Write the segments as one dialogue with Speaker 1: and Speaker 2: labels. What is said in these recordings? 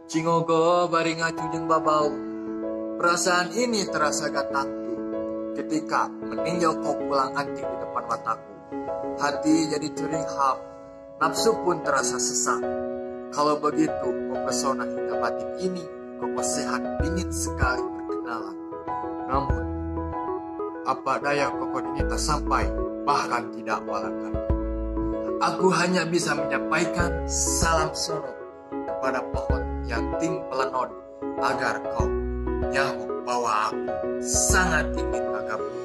Speaker 1: Cingogo bari ngacu jeung babau. Perasaan ini terasa gak taktu ketika meninjau kau pulang anting di depan mataku. Hati jadi curinghap, nafsu pun terasa sesak. Kalau begitu, mempesona hingga batin ini, kau sehat ingin sekali berkenalan. Namun, apa daya kokon ini tak sampai, bahkan tidak walakan. Aku hanya bisa menyampaikan salam sono kepada pohon yang ting pelenod agar kau nyaho bahwa aku sangat ingin agakmu.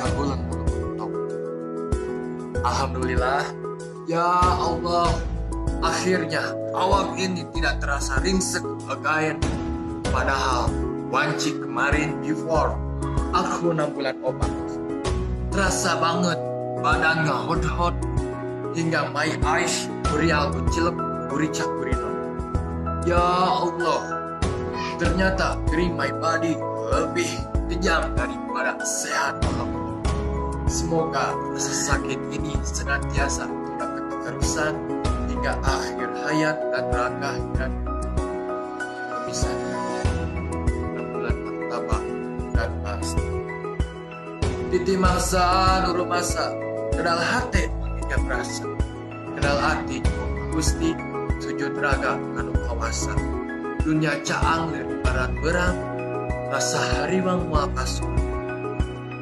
Speaker 1: Kabulan untuk. Alhamdulillah, ya Allah, akhirnya awak ini tidak terasa ringsek again. Padahal wanci kemarin before aku 6 bulan obat. Terasa banget badan hot-hot hingga my eyes berial cilep buricak burino. Ya Allah, ternyata green my body lebih kejam daripada sehat. Semoga rasa sakit ini senantiasa tidak keterusan hingga akhir hayat dan raga dan bisa 6 bulan martabak dan pasti. Titi mangsa nuru masa, kedal hati hingga berasa, kedal hati Gusti sujud raga kanu kawasa. Dunia caang lir barat berang, rasa hariwang moal kasur.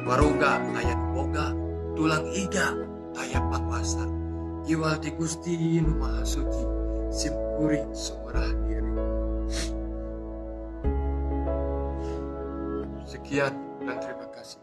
Speaker 1: Waruga aya boga, tulang iga aya panguasa. Iwal ti Gusti nu Maha Suci, simkuring sumurah diri. Sekian dan terima kasih.